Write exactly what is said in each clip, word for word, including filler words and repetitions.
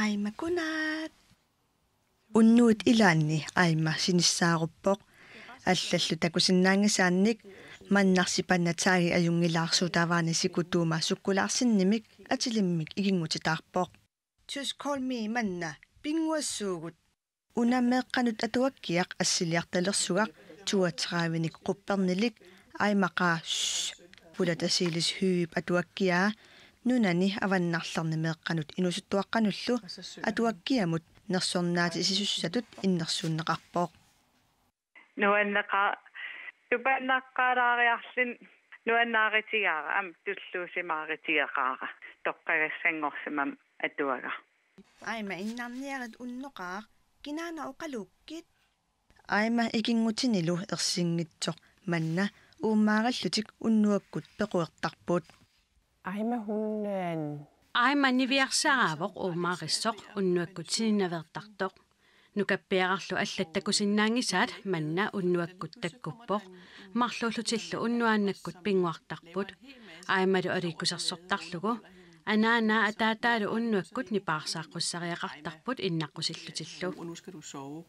Aima, godnat. Unnuit ilaanni Aima sinissaaruppoq. Allallu takusinnaanngisaannik Mannarsi Panna Tagi ajunngilaarsuutaavaani sikutuuma sukkulaarsinnimik atilimmik ikinngutitaarpoq. Just call me Manna, pinnguassuugut. Una meeqqanut atuakkiaq assiliartalersugaq toogtredivenik quppernilik Aimaqaa, shh, Pulata Silis Høeghip atuakkiaa, nunani avannarlerni meeqqanut inuusuttuaqqanullu atuakkiamut nersornaatisisusisatut innersuunneqarpoq. Nuanneqa-, tupannaqqaalaariarluni nuannaarutigaara, aamma tulluusimaarutigeqaara, toqqagassanngorsimammat atuagaq. Aima, innarniarit unnoqaaq, kinaana oqaluukkit? Aima ikinngutinilu ersinngitsoq Manna uummaarillutik unnuakkut pequertarput. Aima, hun er en Aima niviarsaaraavoq uummarissoq, unnuakkut sininnaveertartoq. Nukappiararlu allat takusinnaanngisaat Manna unnuakkut takkuppoq. Marluullutillu unnuaannakkut pinnguartarput. Aimalu aliikkusersortarlugu. Anaanaa ataataalu unnuakkut nipaarsaaqqusisariaqartarput innaqqusillutillu. Og nu skal du sove.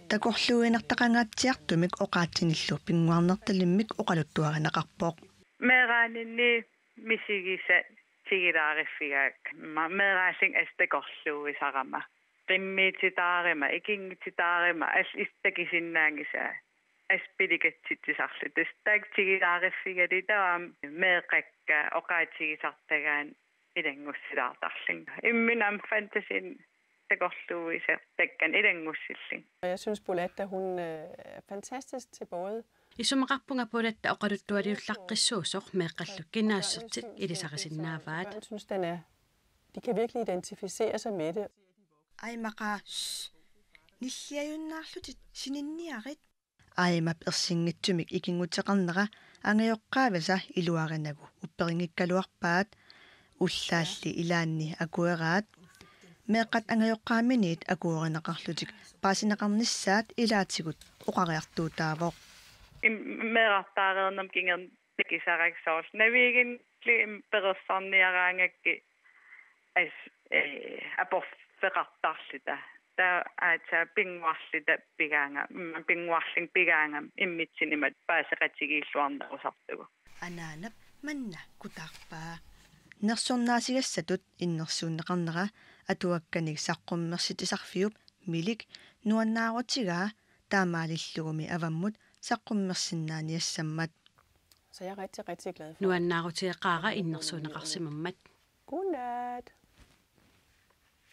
Takorluuinertaqangaatsiartumik oqaatsinillu pinnguarnertalimmik oqaluttuarineqarpoq. Meeraaninni misigisat tigilaariffigaakka. Ma-, meeraallunga assut takorluuisarama. Qimmiititaarama, ikinngutitaarama, assut takusinnaanngisaat. Assut pileqatitsisarluta. Tassa taakku tigilaariffigalugit taava aamma meeqqakka oqaatigisartagaat ilanngussilaartarlugit. Imminut aamma fantasiinut takorluuisartakkanik ilanngussillugit. Og jeg synes, Bolette, hun øh, er fantastisk til både Isumaqarpunga Bolette oqaluttualiullaqqissuusoq, meeqqallu kinaassusertik ilisarisinnaavaat. Børn synes, den er, de kan virkelig identificere sig med det. Aimaqaa, shh, nilliajunnaarlutit sininniarit. Aimap ersinngitsumik ikinnguteqarnera angajoqqaavisa iluarinagu upperinngikkaluarpaat, ullaalli ilaanni akueraat. Meeqqat angajoqqaaminiit akuerineqarlutik paasineqarnissaat ilaatigut oqariartuutaavoq. Im-, meerartaareernermut kingorna takusarakkit soorlu naviiginnilli im-, perorsarniaraangakkit assut, eh, aporfeqartarluta. Taava aatsaat pinnguarluta pigaanga, mm, pinnguarlunga pigaanga immitsinnut imatut paaseqatigiilluarnerusartugut. Anaanap Manna kutaarpaa. Nersornaasigassatut innersuunneqarnera atuakkanik saqqummersitisarfiup Milik nuannaarutigaa taamaalillugumi avammut saqqummersinnaaniassammat. Så jeg er rigtig, rigtig glad for. Nuannaarutigeqaara innersuunneqarsimammat. Godnat.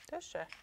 Det er sødt.